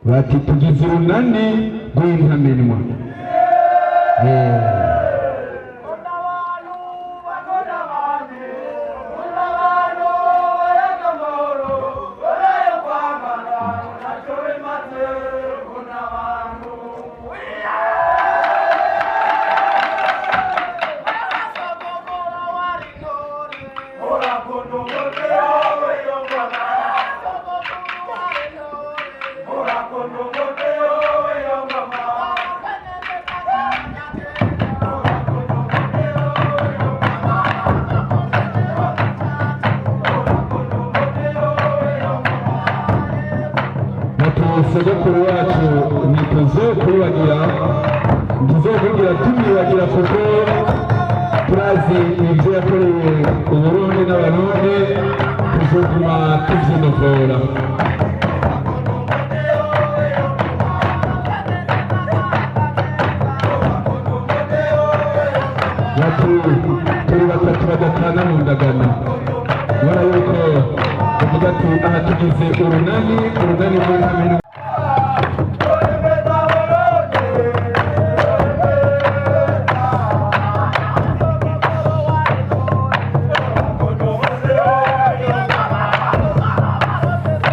Bati tugize urunani rw'intamenwa. Sogokuru wacu ntituzokwibagira, ntituzokwigira tumwibagira, kuko turazi ibyo yakoreye Uburundi n'Abarundi, tuzoguma tuvyinovora. Bati turi batatu badatana mu ndagano. Ubona yuko tuvuga ati aha tugize urunani, urunani rw'intamenwa.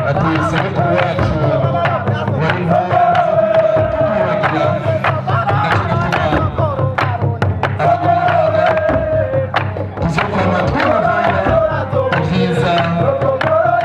Ati sogokuru wacu wari intore, tumwibagira, nacyo gituma abagumyabanga tuzokwama twibavira ibyiza yadukoreye.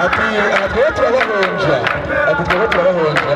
Ati aha twebwe turabahonja, ati twebwe turabahonja.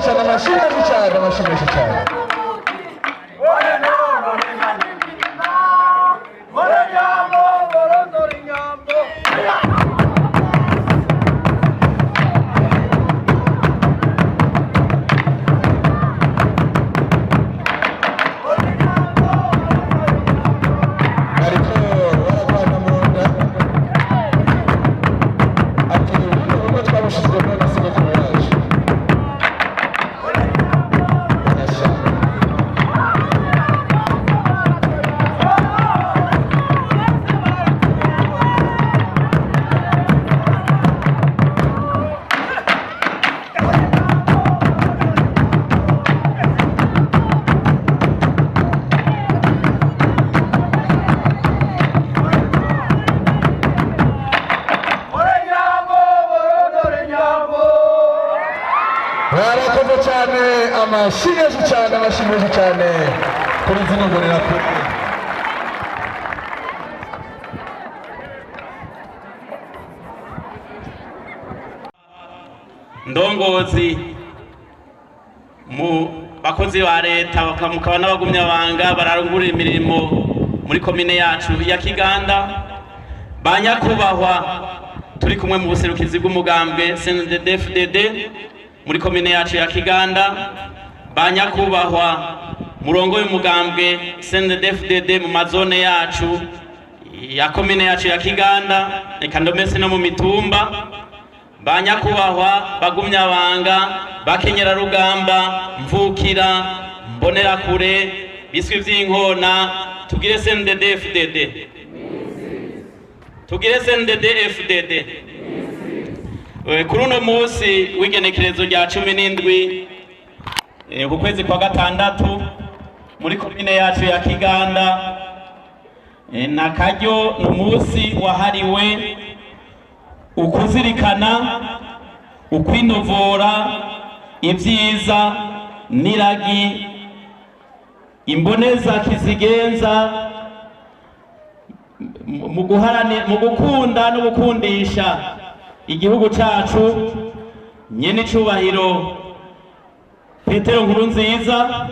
cyane, amashyi menshi cyane, amashyi menshi cyane. Bariko baragwana mu nda, ati buno bumwe twabushizemo na sogokuru yacu. Barasha. Barakoze cyane, amashyi menshi cyane, amashyi menshi cyane kuri zino mbonerakure. Ndongozi mu bakozi ba leta, mukaba n'abagumyabanga barangura imirimo muri komine yacu ya Kiganda, ba nyakubahwa turi kumwe mu buserukizi bw'umugambwe CNDD-FDD muri komine yacu ya Kiganda, ba nyakubahwa murongo y'umugambwe CNDD-FDD mu mazone yacu ya komine yacu ya Kiganda, eka ndomese no mu mitumba, ba nyakubahwa bagumyabanga, bakenyerarugamba, mvukira, mbonerakure, biswi vy'inkona, tugire CNDD-FDD, tugire CNDD-FDD. Kuri uno munsi w'igenekerezo rya 17 ku kwezi kwa gatandatu muri komine yacu ya Kiganda, nakaryo ni umunsi wahariwe ukuzirikana, ukwinovora ibyiza n'iragi imboneza kizigenza mu guharani, mu gukunda no gukundisha igihugu cacu, nyene icubahiro Petero Nkurunziza.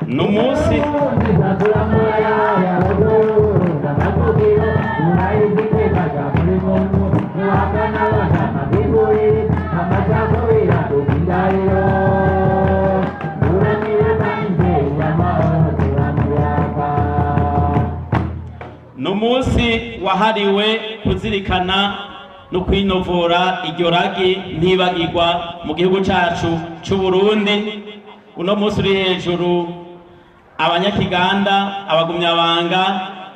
N'umunsi n'umunsi wahariwe kuzirikana no kwinovora iryo ragi ntibagirwa mu gihugu cacu c'u Burundi. Uno munsi uri hejuru, abanyakiganda, abagumyabanga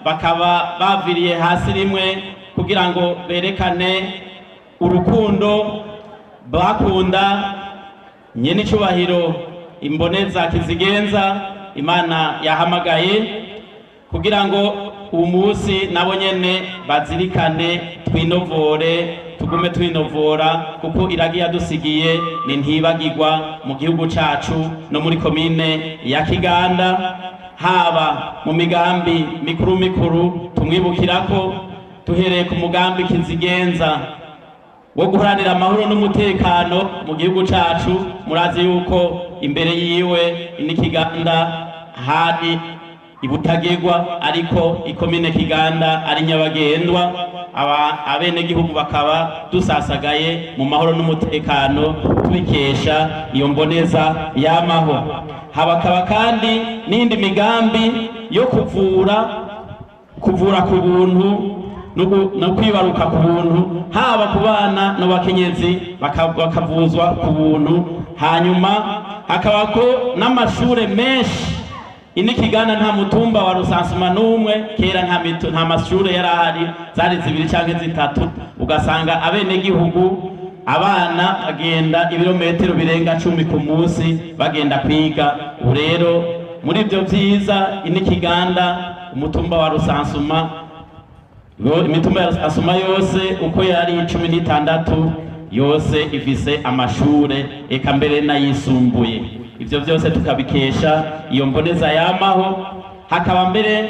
bakaba baviriye hasi rimwe kugira ngo berekane urukundo bakunda nyene icubahiro imboneza kizigenza Imana yahamagaye, kugira ngo uwu munsi nabo nyene bazirikane, twinovore, tugume twinovora, kuko iragi yadusigiye ni ntibagirwa mu gihugu cacu no muri komine ya Kiganda, haba mu migambi mikuru mikuru tumwibukirako, duhereye ku mugambi kizigenza wo guharanira amahoro n'umutekano mu gihugu cacu. Murazi yuko imbere yiwe n'Ikiganda hari ibutagegwa, ariko ikomine Kiganda ari nyabagendwa, aba abenegihugu bakaba dusasagaye mu mahoro n'umutekano tubikesha iyo mboneza yamaho. Habakaba kandi n'indi migambi yo kuvura ku buntu no kwibaruka ku buntu, haba ku bana n'abakenyezi bakavuzwa ku buntu. Hanyuma hakabako n'amashure menshi. Ini Kiganda nta mutumba wa rusansuma n'umwe kera, nta mashure yari ahari, zari zibiri canke zitatu, ugasanga abenegihugu, abana bagenda ibirometero birenga 10 ku munsi bagenda kwiga. Ubu rero muri ivyo vyiza, ini Kiganda umutumba wa Rusansuma Imitumba ya Rusasuma yose uko yari 16 yose ifise amashure, eka mbere n'ayisumbuye. Ivyo vyose tukabikesha iyo mboneza yamaho. Hakaba mbere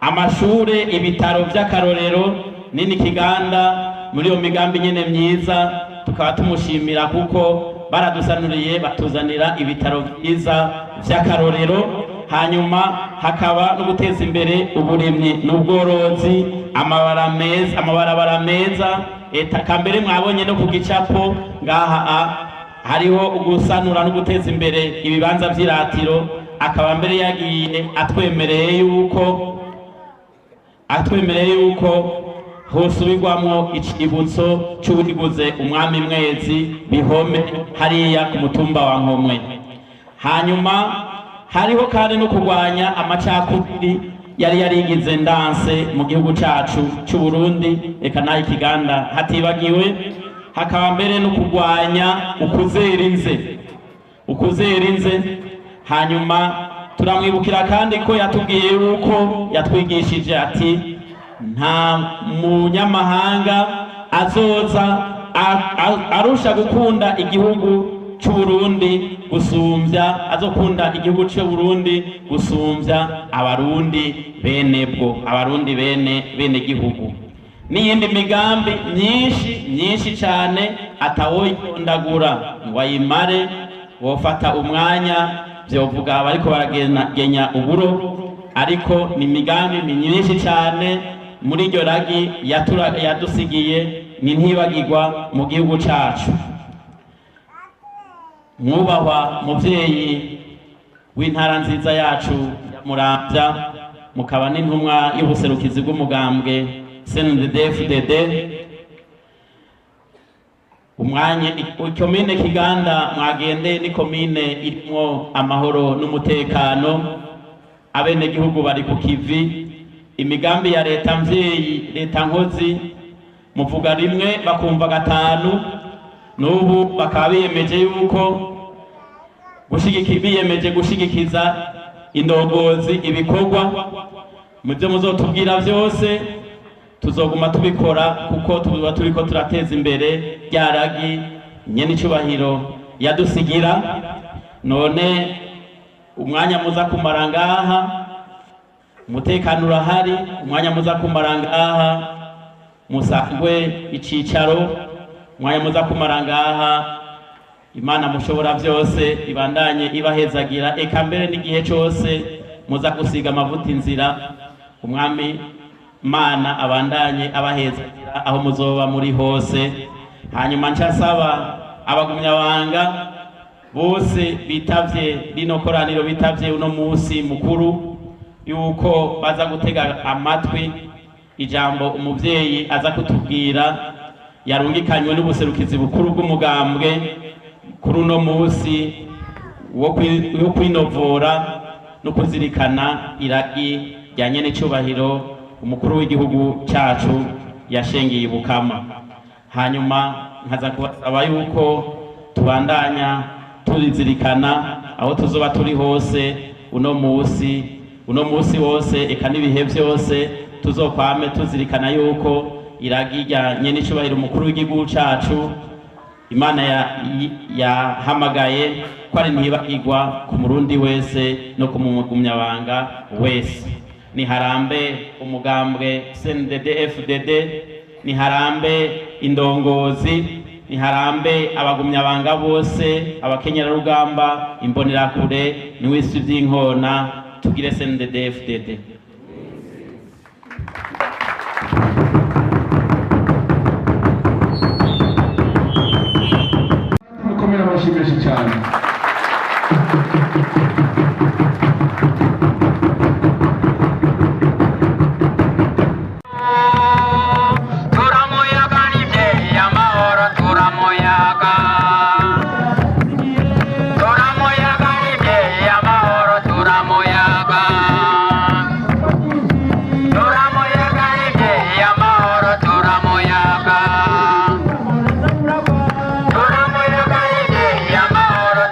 amashure, ibitaro vy'akarorero nini Kiganda. Muri iyo migambi nyene myiza tukaba tumushimira kuko baradusanuriye, batuzanira ibitaro vyiza vy'akarorero. Hanyuma hakaba no guteza imbere uburimyi n'ubworozi, amabara meza, amabarabara meza. Eka mbere mwabonye no ku gicapo ngaha hariho ugusanura no guteza imbere ibibanza vy'iratiro. Akaba mbere yagiye atwemereye yuko hosubirwamwo icibutso c'uwiguze umwami Mwezi Bihome hariya ku mutumba wa Nkomwe. Hanyuma hariho kandi no kurwanya amacakubiri yari yarigize ndanse mu gihugu cacu c'u Burundi, eka naho Ikiganda hatibagiwe. Hakaba mbere no kurwanya ukuzera inze. Hanyuma turamwibukira kandi ko yatubwiye yuko yatwigishije ati: "Nta munyamahanga azoza arusha gukunda igihugu c'u Burundi gusumbya, azokunda igihugu c'u Burundi gusumbya Abarundi bene bwo, Abarundi bene gihugu." N'iyindi migambi myinshi myinshi cyane atawoyondagura ngo ayimare, wofata umwanya vyovuga bariko baragenya uburo, ariko ni imigambi myinshi cyane muri iryo ragi yadusigiye, ni ntibagirwa mu gihugu cacu. Mwubahwa muvyeyi w'intara nziza yacu ya Muramvya, mukaba n'intumwa y'ubuserukizi bw'umugambwe CNDD-FDD, umwanya komine Kiganda mwagende ni komine irimwo amahoro n'umutekano. Abenegihugu bari ku kivi. Imigambi ya leta mvyeyi, leta nkozi, muvuga rimwe bakumva gatanu. N'ubu bakaba biyemeje yuko biyemeje gushigikiza indongozi ibikorwa. Mu byo muzotubwira byose tuzoguma tubikora, kuko tuba turiko turateza imbere rya ragi nyene icubahiro yadusigira. None umwanya muza kumara ngaha, umutekano urahari. Umwanya muza kumara ngaha, musangwe icicaro. Umwanya muza kumara ngaha, Imana mushobora byose ibandanye ibahezagira. Eka mbere n'igihe cose muza gusiga amavuta inzira, umwami Mana abandanye abahezagira aho muzoba muri hose. Hanyuma nca nsaba abagumyabanga bose bitavye rino koraniro, bitavye uno musi mukuru, yuko baza gutega amatwi ijambo umuvyeyi aza kutubwira yarungikanywe n'ubuserukizi bukuru bw'umugambwe kuri uno musi wo kwinovora no kuzirikana iragi rya nyenecubahiro umukuru w'igihugu cacu yashengeye Bukama. Hanyuma nkaza kubasaba yuko tubandanya turizirikana aho tuzoba turi hose uno musi wose, eka n'ibihe byose tuzokwame tuzirikana yuko iragi rya nyenecubahiro umukuru w'igihugu cacu Imana yahamagaye ko ari ntibagirwa ku Murundi wese no ku mugumyabanga wese. Niharambe umugambwe CNDD FDD, niharambe indongozi, niharambe abagumyabanga bose, abakenyerarugamba, imbonerakure, niwisi vy'inkona. Tugire CNDD FDD. Mukomere amashyi menshi cyane. Turamuyaga n'ibyeyi amahoro, turamuyaga, turamuyaga n'ibyeyi amahoro, turamuyaga, turamuyaga n'ibyeyi amahoro, turamuyaga, turamuyaga n'ibyeyi amahoro.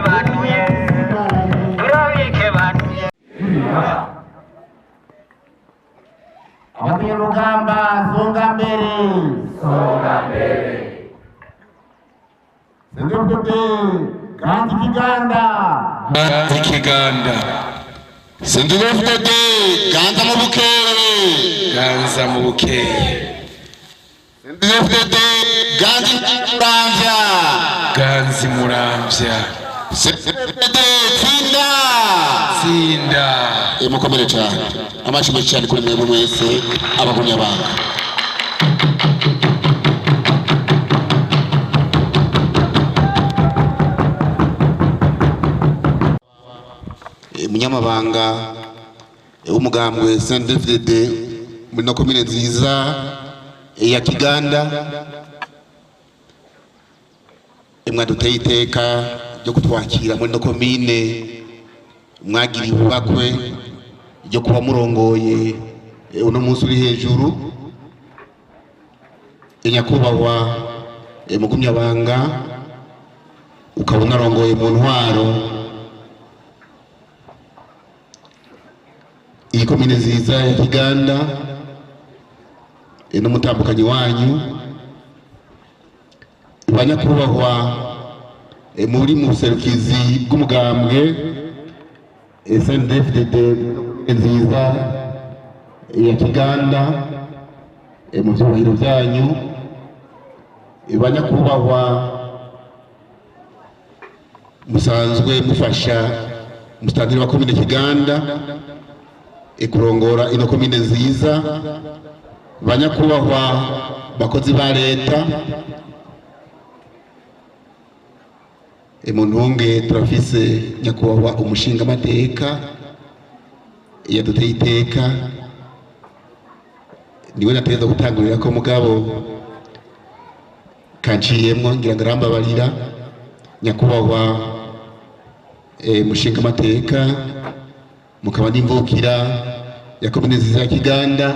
Turabike banuye, turabike banuye. Abanyarugamba, songa mbere, songa mbere. CNDD-FDD, ganza Ikiganda. Ganza Ikiganda. CNDD-FDD, ganza mu bukeye. Ganza mu bukeye. CNDD-FDD, ganza Muramvya. Ganza Muramvya. CNDD-FDD, tsinda. Tsinda. Mukomere cyane, amashyi menshi cyane kuri mwebwe mwese abagumyabanga. Munyamabanga w'umugambwe CNDD-FDD muri no komine nziza ya Kiganda, mwaduteye iteka ryo kutwakira muri no komine, mwagiriye ububakwe ryo kuba murongoye uno munsi uri hejuru. Nyakubahwa mugumyabanga, ukaba unarongoye mu ntwaro iyi komine nziza ya Kiganda, n'umutambukanyi wanyu, banyakubahwa muri mu buserukizi bw'umugambwe CNDD-FDD nziza ya Kiganda, mu byubahiro byanyu, banyakubahwa musanzwe mufasha musitanteri wa komine Kiganda kurongora ino komine nziza, banyakubahwa bakozi ba leta, mu ntunge turafise nyakubahwa umushinga amateka yaduteye iteka, niwe nateza gutangurira ko, mugabo kanciyemwo ngira ngo arambabarira. Nyakubahwa mushinga amateka, mukaba n'imvukira ya komine nziza ya Kiganda,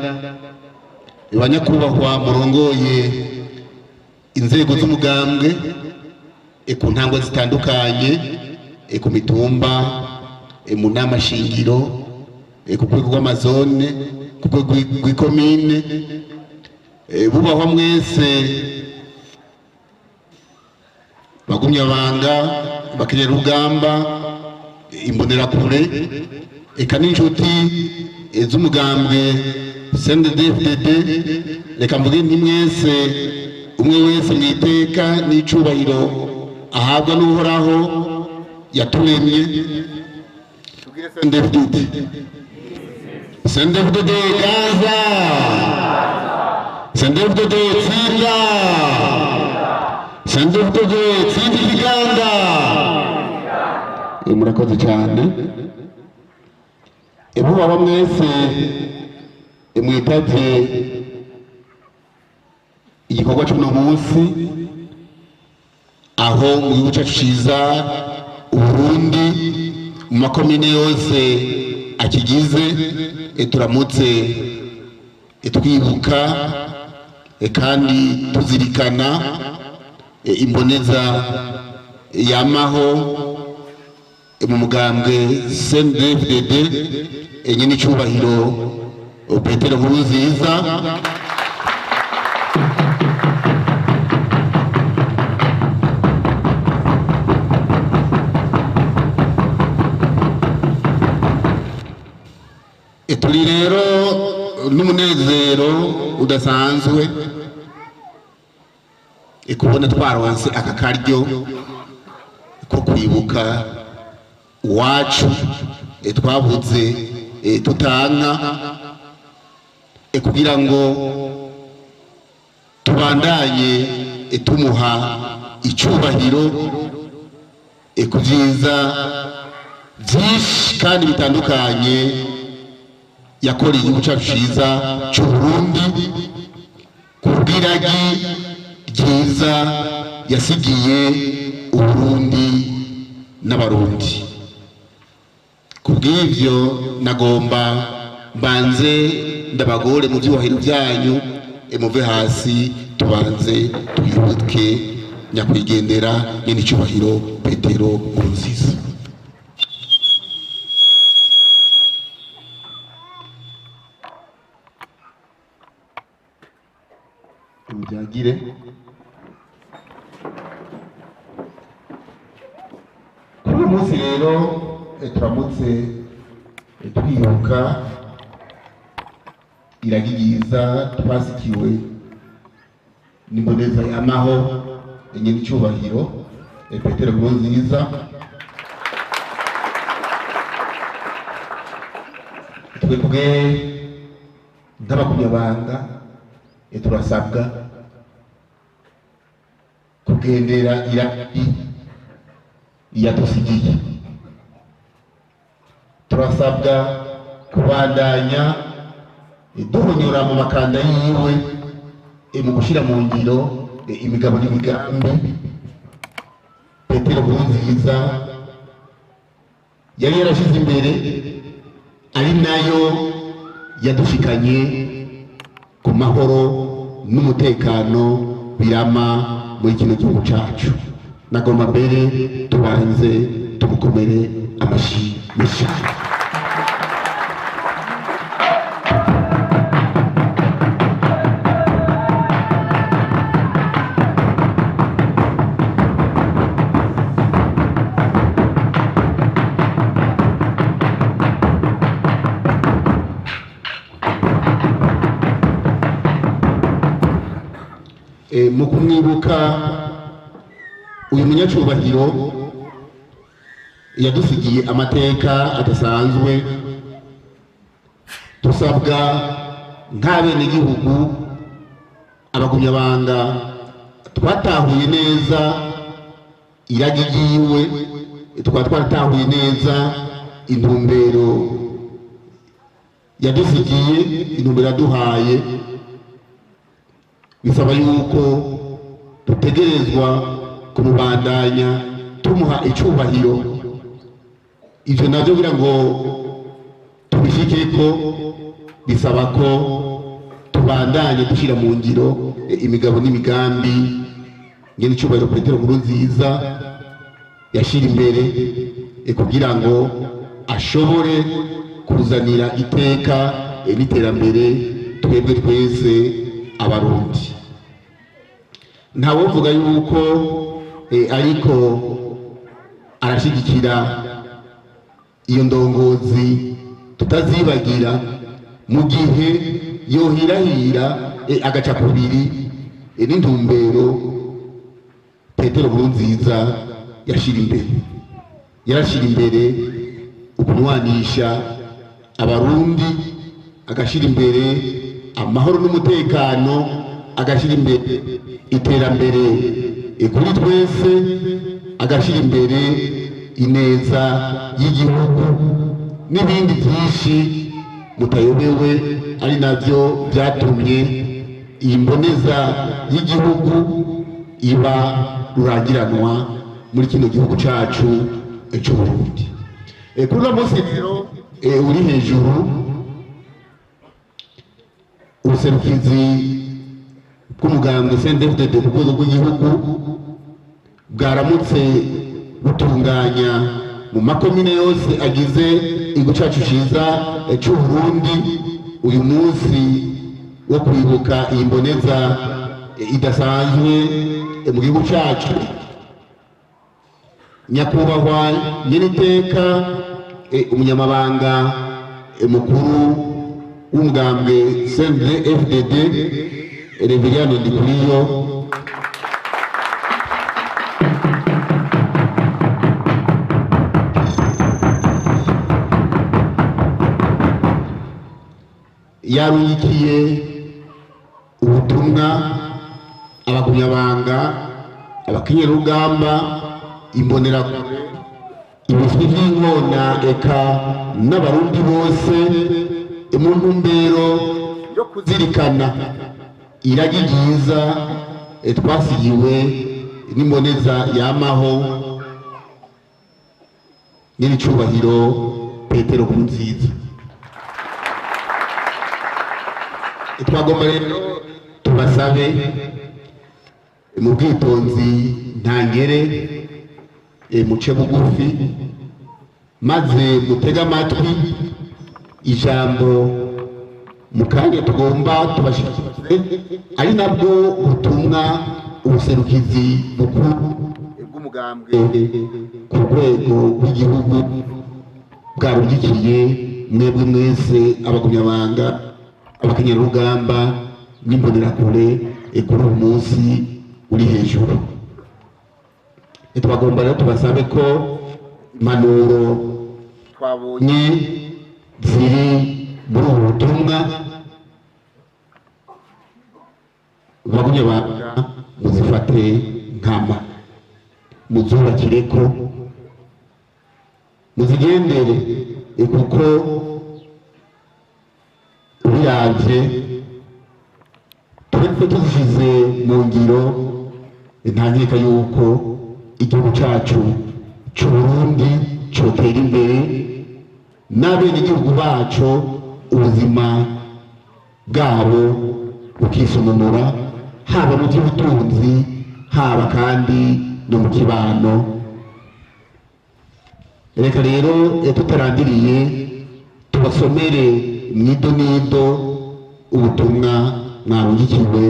banyakubahwa murongoye inzego z'umugambwe ku ntangwa zitandukanye, ku mitumba, mu nama shingiro, ku rwego rw'amazone, ku rwego rw'ikomine, bubahwa mwese bagumyabanga, bakenyerarugamba, imbonerakure, eka n'inshuti z'umugambwe CNDD-FDD, reka mvuge nti mwese, umwe wese mu iteka n'icubahiro ahabwa n'Uhoraho yaturemye. Tubwire CNDD-FDD. CNDD-FDD, ganza! CNDD-FDD, tsinda! CNDD-FDD, tsinda Ikiganda! Murakoze cyane. Bubaba mwese mwitavye igikorwa cy'uno munsi, aho mu gihugu cyacu ciza Uburundi, mu makomine yose akigize, turamutse twibuka kandi tuzirikana imboneza yamaho mu mugambwe CNDD-FDD, nyene icubahiro Petero Nkurunziza. Turi rero n'umunezero udasanzwe kubona twaronse aka karyo ko kwibuka uwacu twabuze tutanka, kugira ngo tubandanye tumuha icubahiro ku byiza byinshi kandi bitandukanye yakoreye igihugu cyacu cyiza cy'u Burundi, ku bw'iragi ryiza yasigiye Uburundi n'Abarundi. Ku bw'ibyo nagomba mbanze ndabagore mu byubahiro byanyu, muve hasi tubanze twibuke. Nyakwigendera nyenicubahiro Petero Nkurunziza. Mubyagire. Kuri uyu munsi rero turamutse twibuka iragi ryiza twasikiwe n'imboneza y'amaho nyenicubahiro Petero Nkurunziza. Twebwe nk'abakunyabanga turasabwa kugendera iragi yadusigiye, turasabwa kubandanya duhonyora mu makanda yiwe mu gushyira mu ngiro imigabo n'imigambi Petero Nkurunziza yari yarashyize imbere, ari nayo yadushikanye ku mahoro n'umutekano birama muri kino gihugu cacu. Nagomba mbere tubanze tumukomere amashi menshi cyane. Mu kumwibuka uyu munyacubahiro yadusigiye amateka adasanzwe, dusabwa nk'abenegihugu, abagumyabanga twatahuye neza iragi ryiwe, tukaba twaratahuye neza intumbero yadusigiye, intumbero yaduhaye. Bisaba yuko dutegerezwa kumubandanya tumuha icubahiro. Ivyo navyo kugira ngo tubishikeko bisaba ko tubandanye dushyira mu ngiro imigabo n'imigambi nyene icubahiro Petero Nkurunziza yashira imbere, kugira ngo ashobore kuzanira iteka n'iterambere twebwe twese Abarundi. Ntawovuga yuko ariko arashigikira iyo ndongozi tutazibagira mu gihe yohirahira agaca kubiri n'intumbero Petero Nkurunziza yashira imbere. Yarashira imbere ukunwanisha Abarundi, agashira imbere amahoro n'umutekano, agashira imbere iterambere kuri twese, agashira imbere ineza y'igihugu n'ibindi byinshi mutayobewe, ari navyo byatumye iyi mboneza y'igihugu iba rurangiranwa muri kino gihugu cacu c'Uburundi. Kuri uno munsi rero uri hejuru, ubuserukizi bw'umugambwe CNDD-FDD ku rwego rw'igihugu bwaramutse butunganya mu makomine yose agize igihugu cacu ciza c'Uburundi uyu munsi wo kwibuka iyi mboneza idasanzwe mu gihugu cacu. Nyakubahwa nyeniteka umunyamabanga mukuru w'umugambwe CNDD-FDD Reveriyano Ndikuriyo, yarungikiye ubutumwa abagumyabanga, abakenyerarugamba, imbonerakure, ibiswi by'inkona, eka n'Abarundi bose mu ntumbero yo kuzirikana iragi ryiza twasigiwe n'imboneza yamaho nyir'icyubahiro Petero Nkurunziza. Twagomba rero tubasabe Mu bwitonzi ntangere, muce bugufi maze mutege amatwi ijambo mu kanya tugomba tubashikirize, ari nabwo butumwa ubuserukizi bukuru bw'umugambwe ku rwego rw'igihugu bwarungikiye mwebwe mwese abagumyabanga, abakenyerarugamba n'imbonerakure kuri uyu munsi uri hejuru. Twagomba rero tubasabe ko impanuro twabonye ziri muri ubu butumwa, bagumyabanga, muzifate nkama, muzubakire ko muzigendere, kuko ubiravye turetse tuzishize mu ngiro, nta nkeka yuko igihugu cacu c'Uburundi cotera imbere n'abenegihugu baco ubuzima bwabo bukisununura, haba mu by'ubutunzi, haba kandi no mu kibano. Reka rero tutarandiriye tubasomere mwidonido ubutumwa mwarungikiwe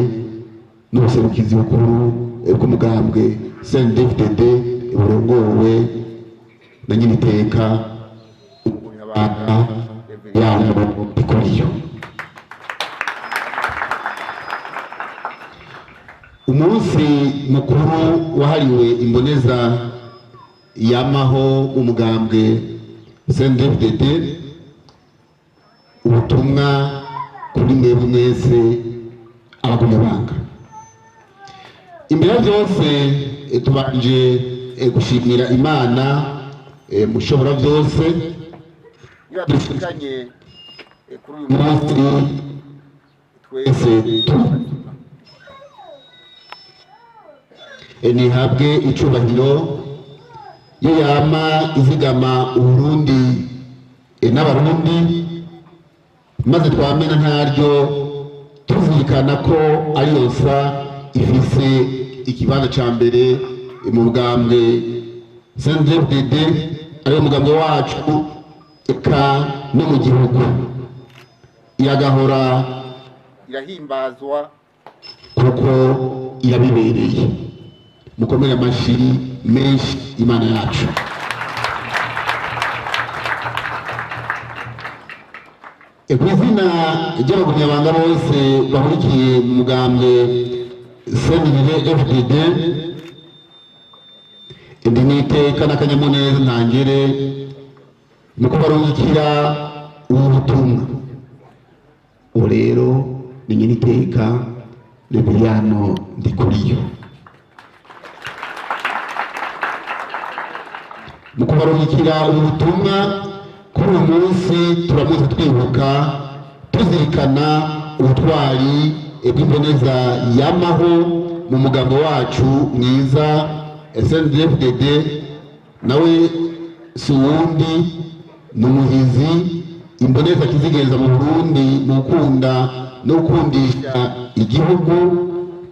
n'ubuserukizi bukuru bw'umugambwe CNDD-FDD burongowe na nyir'iteka Reveriyano Ndikuriyo. Umunsi mukuru wahariwe imboneza yamaho umugambwe CNDD-FDD, ubutumwa kuri mwebwe mwese abagumyabanga. Imbere ya byose, tubanje gushimira Imana mushobora byose yadushikanye kuri uyu munsi twese. Nihabwe icubahiro yo yama izigama Uburundi n'Abarundi, maze twamena ntaryo tuzirikana ko ari yonsa ifise ikibanza ca mbere mu mugambwe CNDD-FDD, ariwo mugambwe wacu, eka no mu gihugu. Iragahora irahimbazwa kuko irabibereye. Mukomere amashyi menshi Imana yacu. Ku izina ry'abagumyabanga bose bahurikiye mu mugambwe CNDD-FDD, ndi n'iteka n'akanyamuneza ntangere mu kubarungikira ubu butumwa. Ubu rero ni nyir'iteka Reveriyano Ndikuriyo. Mu kubarungikira ubu butumwa kuri uyu munsi, turamutse twibuka tuzirikana ubutwari bw'imboneza yamaho mu mugambo wacu mwiza CNDD-FDD, nawe si uwundi ni umuhizi imboneza kizigenza mu Burundi mu gukunda no gukundisha igihugu,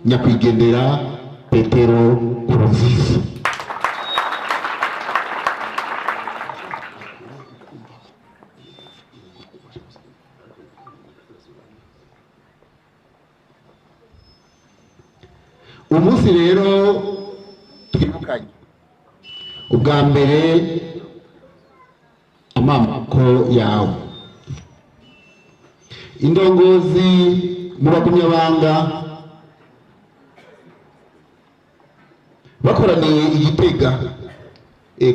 nyakwigendera Petero Nkurunziza. Umunsi rero twibukanye ubwa mbere amamoko yawe, indongozi mu bagumyabanga bakoraniye i Gitega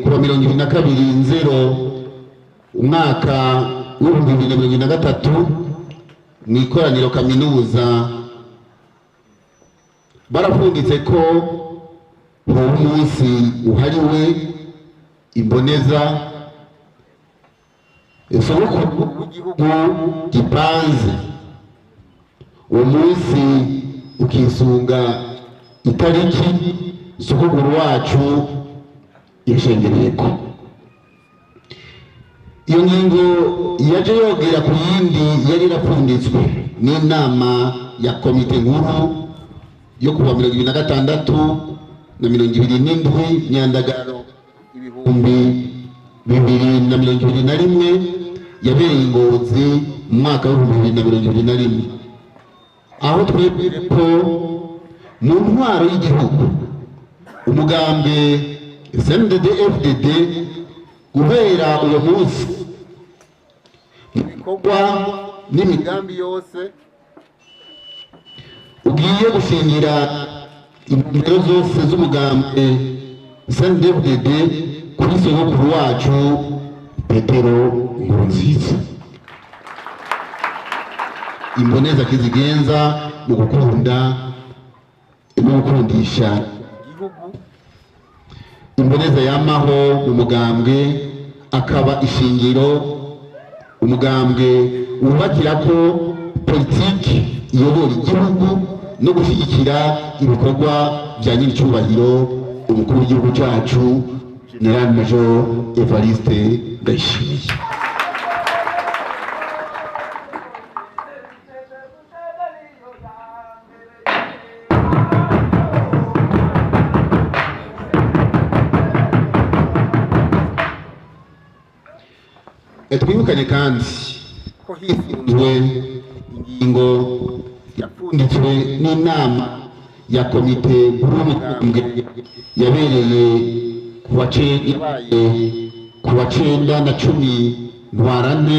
kuwa 22 Nzero umwaka w'2023 mu ikoraniro kaminuza, barapfunditse ko uwo munsi uhariwe imboneza sogokuru w'igihugu gipanze. Uwo munsi ukisunga itariki sogokuru wacu yashengereyeko. Iyo ngingo yaje yogera ku yindi yari irapfunditswe n'inama ya komite nkuru yo kuwa 26 na 27 Nyandagaro 2021 yabereye i Ngozi mu mwaka wa 2021, aho twebwe ko mu ntwaro y'igihugu umugambwe CNDD FDD guhera uwo munsi mu bikorwa n'imigambi n'imigambi yose ugiye gushingira intumbero zose z'umugambwe CNDD-FDD kuri sogokuru wacu Petero Nkurunziza, imboneza kizigenza mu gukunda no gukundisha igihugu, imboneza yamaho mu mugambwe, akaba ishingiro umugambwe wubakira ko politiki iyobora igihugu no gushyigikira ibikorwa bya nyir'icyubahiro umukuru w'igihugu cyacu, General Major Evariste Ndayishimiye. Twibukanye kandi ko hisunzwe we ingingo yapfunditswe n'inama ya komite nkuru y'umugambwe yabereye ku wa 9 na 10 Ntwarante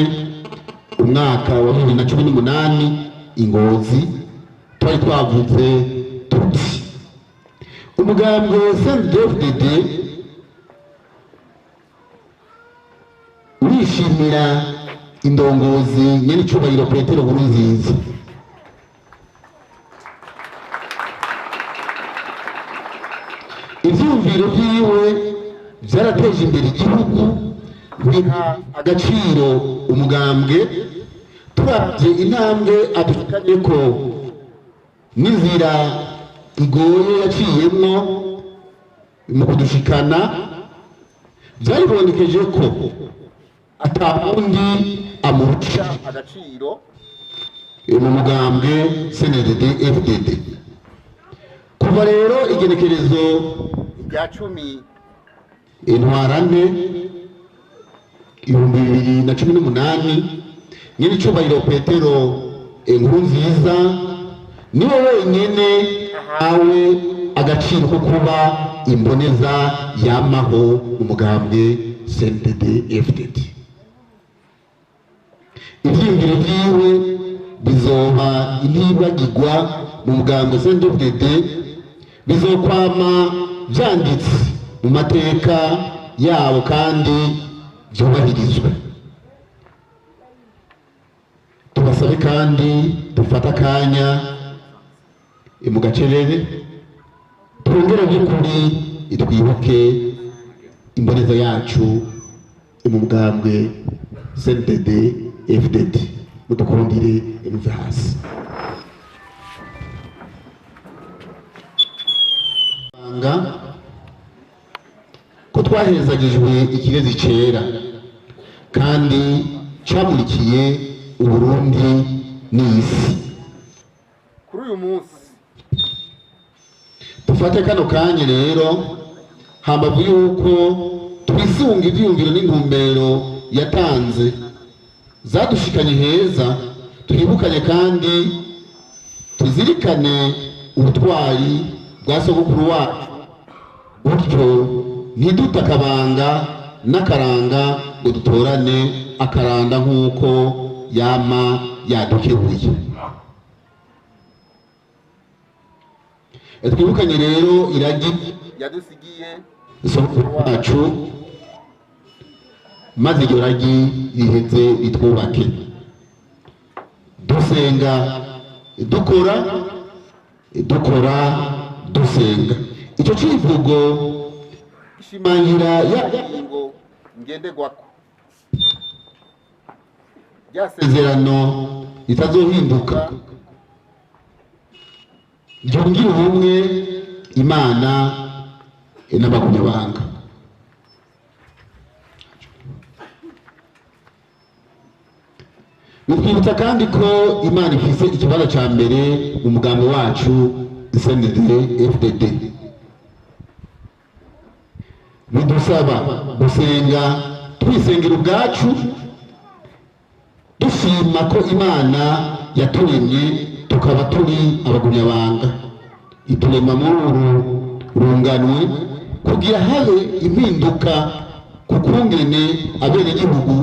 umwaka wa 2018 i Ngozi. Twari twavuze tuti: umugambwe CNDD-FDD urishimira indongozi nyenicubahiro Petero Nkurunziza, ivyumviro vyiwe vyarateje imbere igihugu, biha agaciro umugambwe. Turavye intambwe adushikanyeko n'inzira igoye yaciyemwo mu kudushikana, vyaribonekeje ko ata wundi amurusha agaciro mu mugambwe CNDD FDD. Kuva rero igenekerezo rya 10 Ntwarante 2018, nyir'icyubahiro Petero Nkurunziza niwe wenyine ahawe agaciro ko kuba imboneza yamaho umugambwe CNDD FDD. Ivyiyumviro vyiwe bizoba intibagirwa mu mugambwe CNDD-FDD, bizokwama vyanditse mu mateka yabo kandi vyubahirizwe. Tubasabe kandi dufate akanya mu gacerere, twongere by'ukuri twibuke imboneza yacu mu mugambwe CNDD FDD. Mudukundire muve hasi. Banga ko twahezagijwe ikirezi cera kandi camurikiye Uburundi n'isi. Kuri uyu munsi, dufate kano kanya rero, hambavu yuko twisunga ivyiyumviro n'intumbero yatanze zadushikanye heza, twibukanye kandi tuzirikane ubutwari bwa sogokuru wacu, gutyo ntidute akabanga n'akaranga ngo dutorane akaranda nk'uko yama yadukebuye. Twibukanye rero iragi yadusigiye sogokuru wacu, maze iryo ragi riheze ritwubake, dusenga dukora, dukora dusenga. Icyo civugo ishimangira ya ingingo ngenderwako sezerano ritazohinduka ryungira ubumwe Imana n'abagumyabanga. Bitwibutsa kandi ko Imana ifise ikibanza ca mbere mu mugambi wacu CNDD FDD. Bidusaba gusenga, twisengera ubwacu, dushima ko Imana yaturemye tukaba turi abagumyabanga, iturema muri uru runganwe kugira habe impinduka ku kungene abenegihugu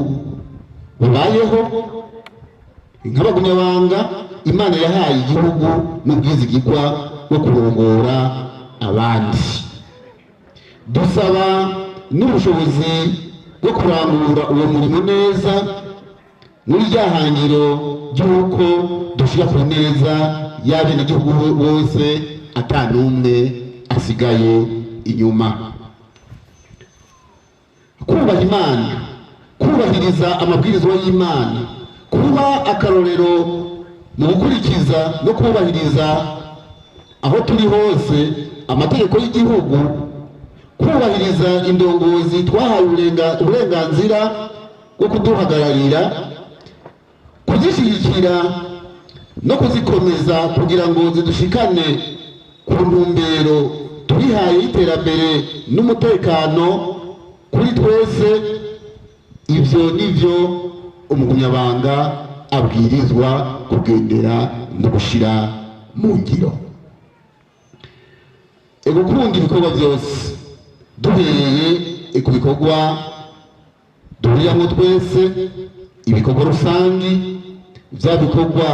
babayeho. Nk'abagumyabanga, Imana yahaye igihugu n'ubwizigirwa bwo kurongora abandi, dusaba n'ubushobozi bwo kurangura uwo murimo neza muri rya hangiro ry'uko dushyira ku neza y'abenegihugu bose, ata n'umwe asigaye inyuma. Kubaha Imana, kubahiriza amabwirizwa y'Imana, kuba akarorero mu gukurikiza no kubahiriza aho turi hose amategeko y'igihugu, kubahiriza indongozi twahawe uburenganzira bwo kuduhagararira, kuzishyigikira no kuzikomeza kugira ngo zidushikane ku ntumbero twihaye y'iterambere n'umutekano kuri twese, ibyo nibyo umugumyabanga abwirizwa kugendera no gushyira mu ngiro. Gukunda ibikorwa byose, duhereye ku bikorwa duhuriramo twese, ibikorwa rusange, bya bikorwa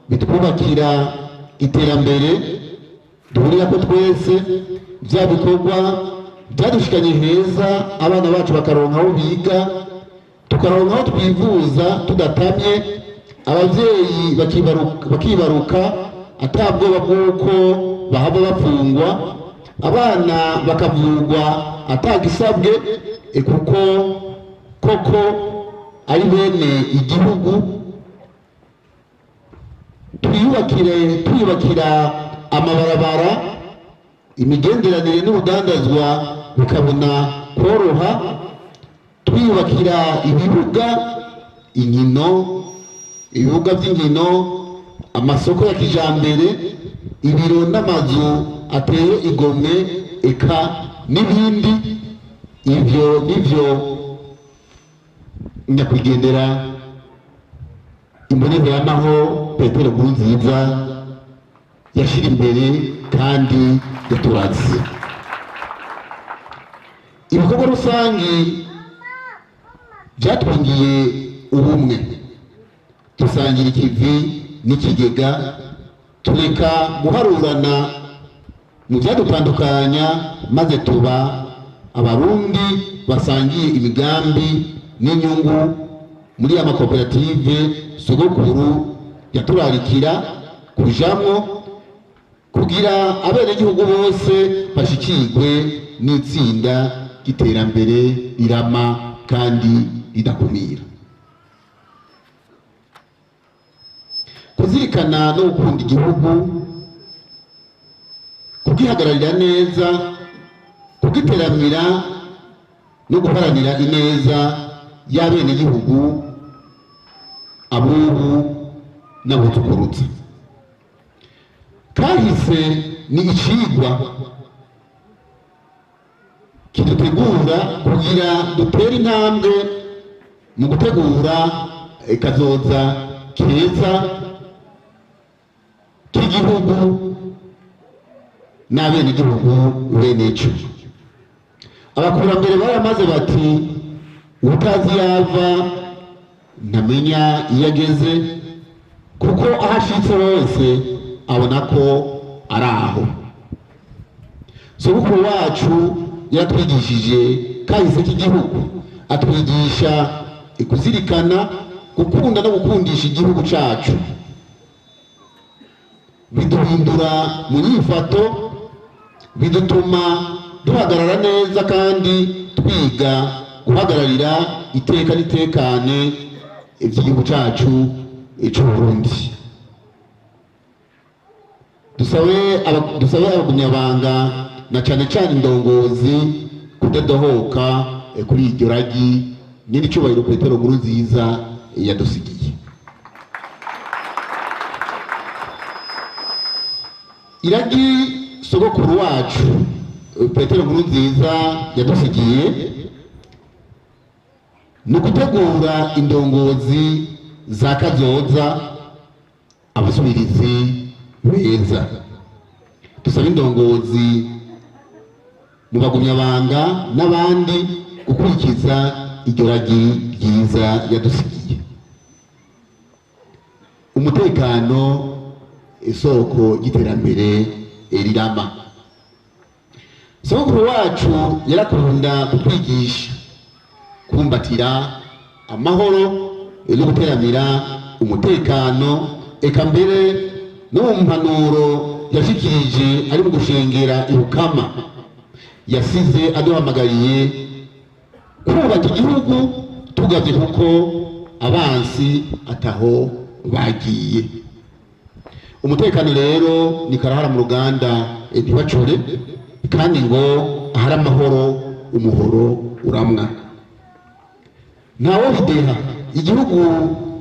bitwubakira iterambere duhurira ko twese, bya bikorwa byadushikanye heza, abana bacu bakaronka aho biga, tukaronka aho twivuza tudatamye, ababyeyi bakibaruka atabwoba bw'uko bahava bafungwa, abana bakavurwa atagisabwe, kuko koko ari bene igihugu. Twiyubakira amabarabara, imigenderanire n'urudandazwa bikabona koroha, twiyubakira ibibuga inkino, ibibuga by'inkino, amasoko ya kijambere, ibiro n'amazu ateye igomwe, eka n'ibindi. Ibyo nibyo nyakwigendera imboneko y'amaho Petero Nkurunziza yashyira imbere kandi yaturatse. Ibikorwa rusange byatwongiye ubumwe, dusangira ikivi n'ikigega, tureka guharurana mu byadutandukanya, maze tuba Abarundi basangiye imigambi n'inyungu muri ya makoperative sogokuru yaturarikira kujamwo, kugira abenegihugu bose bashikirwe n'itsinda ry'iterambere rirama kandi ridakumira. Kuzirikana no gukunda igihugu, kugihagararira neza, kugiteramira no guharanira ineza y'abenegihugu, abubu n'abutukurutse. Kahise ni icigwa kidutegura kugira dutere intambwe mu gutegura kazoza keza k'igihugu n'abenegihugu beneco. Abakurambere baramaze bati: utazi yava ntamenya iyo ageze, kuko aho ashitse hose abona ko ari aho. Sogokuru wacu yaratwigishije kahise k'igihugu, atwigisha kuzirikana, gukunda no gukundisha igihugu cacu, biduhindura mu nyifato, bidutuma duhagarara neza kandi twiga guhagararira iteka n'itekane iby'igihugu cacu c'Uburundi. Dusabe abagumyabanga na cane cane indongozi kudadohoka kuri iryo ragi nyir'icyubahiro Petero Nkurunziza yadusigiye. Iragi sogokuru wacu Petero Nkurunziza yadusigiye ni ugutegura indongozi za kazoza, abasubirizi beza. Dusaba indongozi mu bagumyabanga n'abandi gukurikiza iryo ragi ryiza yadusigiye. Umutekano, isoko ry'iterambere rirama. Sogokuru wacu yarakunda kutwigisha kumbatira amahoro no guteramira umutekano, eka mbere no mu mpanuro yashikirije ari mu gushengera ibukama, yasize aduhamagariye kubaka igihugu tugavye, kuko abansi ataho bagiye. Umutekano rero ni karahara mu ruganda, ntibacure, kandi ngo ahari amahoro umuhoro uramwa. Ntawe bideha igihugu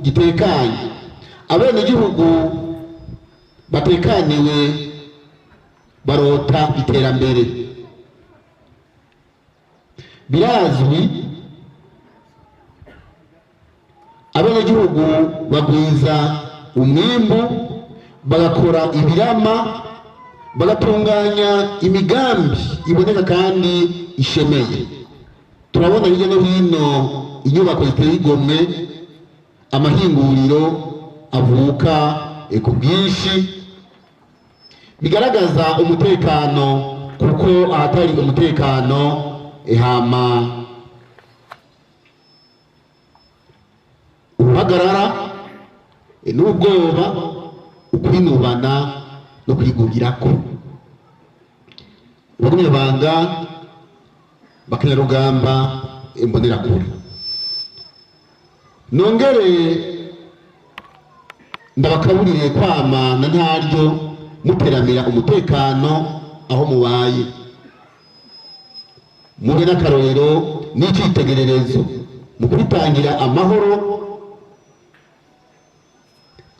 gitekanye, abenegihugu batekaniwe barota iterambere. Birazwi, abenegihugu bagwiza umwimbu, bagakora ibirama, bagatunganya imigambi iboneka kandi ishemeye. Turabona hirya no hino inyubako ziteye igomwe, amahinguriro avuka ku bwinshi, bigaragaza umutekano, kuko ahatari umutekano hama uruhagarara n'ubwoba, ukwinubana no kwigugirako. Abagumyabanga bakenyarugamba imbonerakure, nongere ndabakaburire kwama na ntaryo muteramira umutekano aho mubaye, mube n'akarorero n'icyitegererezo mu kwitangira amahoro.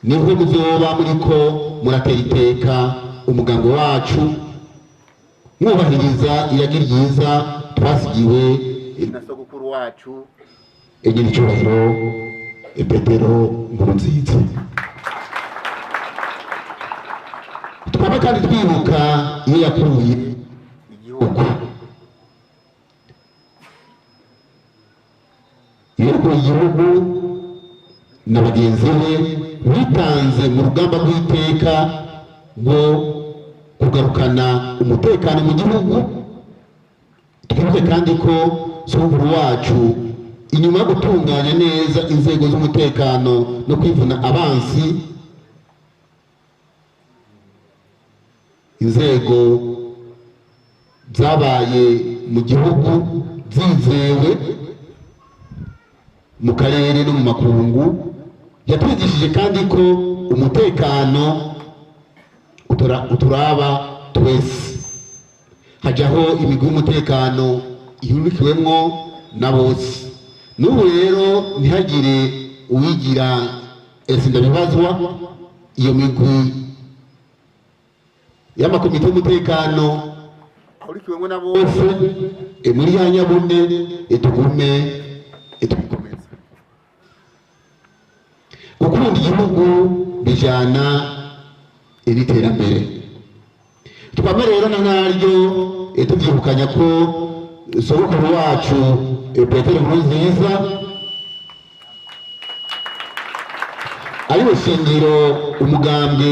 Niho muzoba muriko muratera iteka umugambi wacu, mwubahiriza iragi ryiza twasigiwe na sogokuru wacu nyiricyubahiro Petero Nkurunziza. Twaba kandi twibuka iyo yakuye igihugu, iyo yakuye igihugu na bagenzi be bitanze mu rugamba rw'iteka rwo kugarukana umutekano mu gihugu. Twibuke kandi ko sogokuru wacu, inyuma yo gutunganya neza inzego z'umutekano no kwivuna abansi, inzego zabaye mu gihugu zizewe mu karere no mu makungu, yatwigishije kandi ko umutekano uturaba twese, hajyaho imigwi y'umutekano ihurikiwemwo na bose. N'ubu rero ntihagire uwigira ese ndabibazwa, iyo migwi y'amakomite y'umutekano ahurikiwemwo na bose bose muri ya nyabune, tugume tubikomeza. Gukunda igihugu bijana n'iterambere. Twame rero na ntaryo tubyibukanya ko sogokuru wacu Petero Nkurunziza ariwe shingiro umugambwe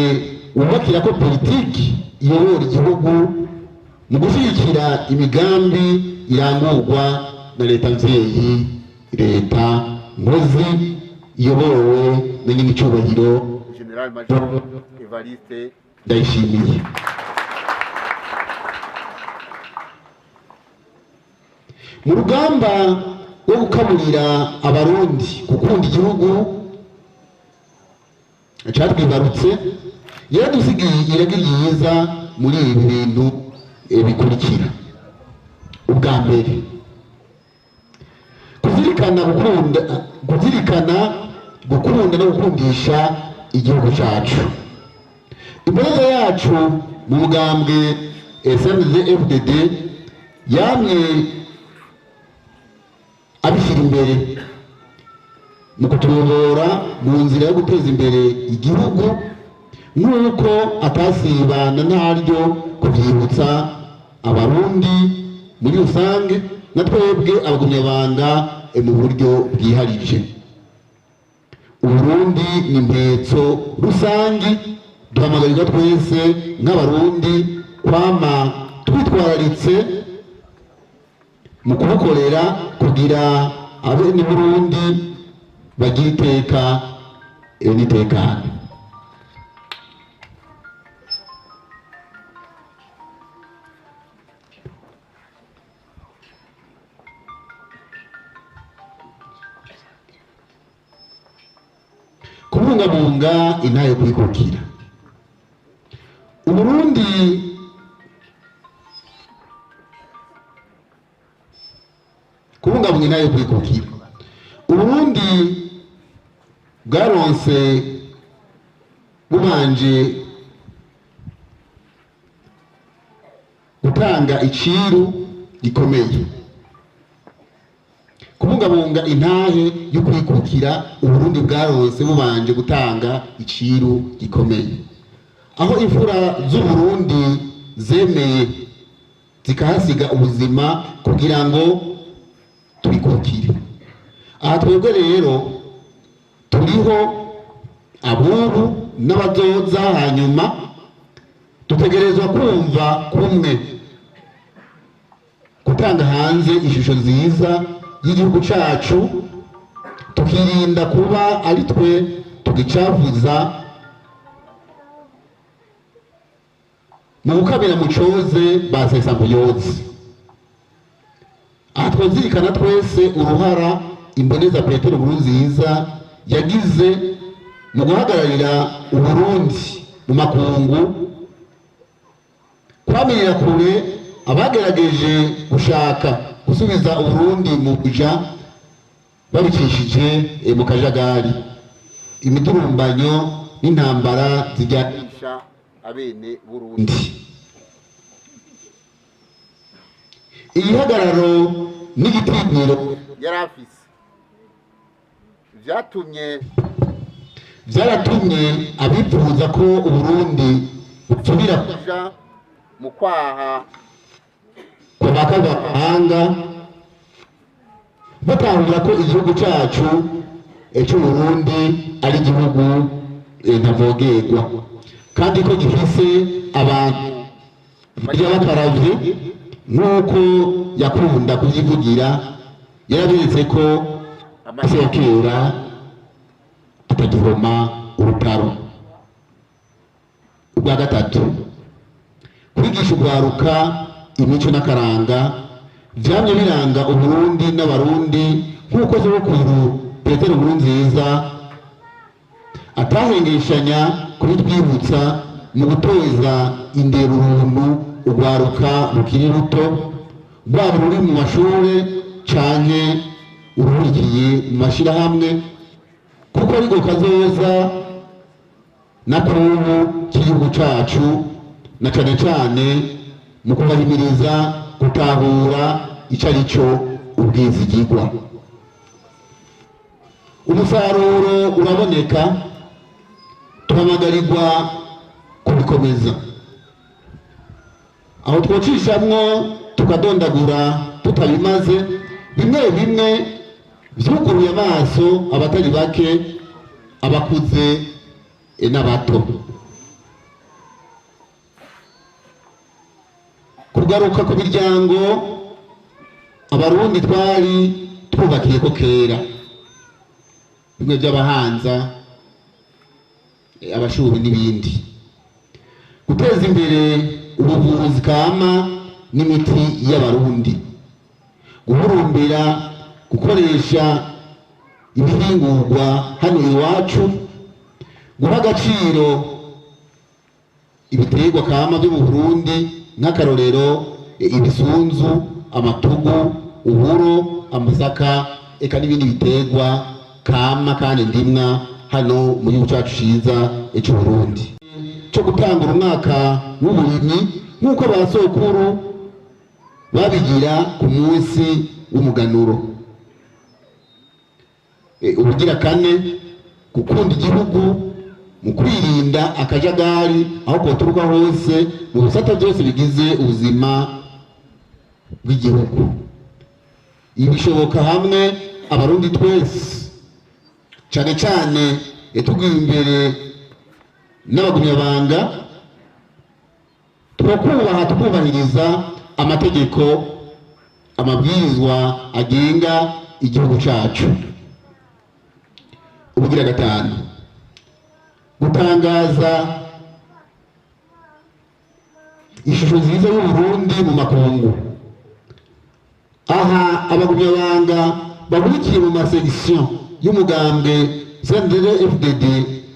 wubakira ko politiki iyobora igihugu mu gushyigikira imigambi irangurwa na leta mvyeyi, leta nkozi iyobowe na nyiricyubahiro General Major Evariste Ndayishimiye. Mu rugamba rwo gukaburira Abarundi gukunda igihugu catwibarutse, yaradusigiye iragi ryiza muri ibi bintu bikurikira. Ubwa mbere, kuzirikana gukunda, kuzirikana gukunda no gukundisha igihugu cacu. Imboneza yacu Mu mugambwe SNDD FDD yamye abishyira imbere mu kutuyobora mu nzira yo guteza imbere igihugu, nk'uko atasibana ntaryo kubyibutsa Abarundi muri rusange na twebwe abagumyabanga mu buryo bwiharije. Uburundi ni impetso rusange, duhamagarirwa twese nk'Abarundi kwama twitwararitse mu kubukorera kugira abene Burundi bagira iteka n'itekane. Kubungabunga intahe yo kwikukira Uburundi, kubungabunga intahe yo kwikukira Uburundi bwaronse bubanje gutanga iciru gikomeye. Kubungabunga intahe yo kwikukira Uburundi bwaronse bubanje gutanga iciru gikomeye, aho imfura z'Uburundi zemeye zikahasiga ubuzima kugira ngo twikukire. Aha twebwe rero turiho, abubu n'abazoza hanyuma, dutegerezwa kumva kumwe gutanga hanze ishusho nziza y'igihugu cacu, tukirinda kuba ari twe tugicavuza mu gukamira mu coze ba sesambuyozi. Aha twazirikana twese uruhara imboneza Petero Nkurunziza yagize mu guhagararira Uburundi mu makungu, kwamirira kure abagerageje gushaka gusubiza Uburundi mu buja babicishije mu kajagari, imidurumbanyo n'intambara zijyanisha abene Burundi. Igihagararo n'igitinyiro yari afise vyatumye vyaratumye abifuza ko Uburundi busubira kuja mu kwaha kwa bakavamahanga batahura ko igihugu cacu c'Uburundi ari igihugu ntavogerwa, kandi ko gifise abantu barya bakaravye, nk'uko yakunda kuvyivugira. Yaraberetse ko ese ya kera atagihoma urutaro. Ubwa gatatu, kwigisha urwaruka imico n'akaranga vyamye biranga Uburundi n'Abarundi, nk'uko sogokuru Petero Nkurunziza atahengeshanya kubitwibutsa mu gutoza inderuruntu urwaruka rukiri ruto, rwaba ruri mu mashure canke uruhurikiye mu mashirahamwe, kuko ariko kazoza n'akubu k'igihugu cacu, na cane cane mu kubahimiriza gutahura ico ari cyo ubwizigirwa. Umusaruro uraboneka, duhamagarirwa kubikomeza. Aho twocishamwo tukadondagura tutabimaze, bimwe bimwe vyuguruye amaso abatari bake, abakuze n'abato. Kugaruka ku miryango Abarundi twari twubakiye ko kera, bimwe by'abahanza, abashubi n'ibindi. Guteza imbere ubuvuzi kama n'imiti y'Abarundi, guhurumbira gukoresha ibihingurwa hano iwacu, guha agaciro ibiterwa kama byo mu Burundi, nk'akarorero ibisunzu, amatugu, uburo, amasaka, eka n'ibindi biterwa kama kandi ndimwa hano mu gihugu cyacu ciza c'u Burundi. cyo gutangura umwaka w'uburimyi nk'uko ba sokuru babigira ku munsi w'umuganuro. Ubugira kane, gukunda igihugu mu kwirinda akajagari aho koturuka hose mu bisata byose bigize ubuzima bw'igihugu. Ibi bishoboka hamwe Abarundi twese, cyane cyane tugiye imbere n'abagumyabanga, twakubaha tukubahiriza amategeko, amabwirizwa agenga igihugu cyacu. Ubugira gatanu, gutangaza ishusho nziza y'Uburundi mu makungu. Aha abagumyabanga bahurikiye mu masegisiyo y'umugambwe CNDD FDD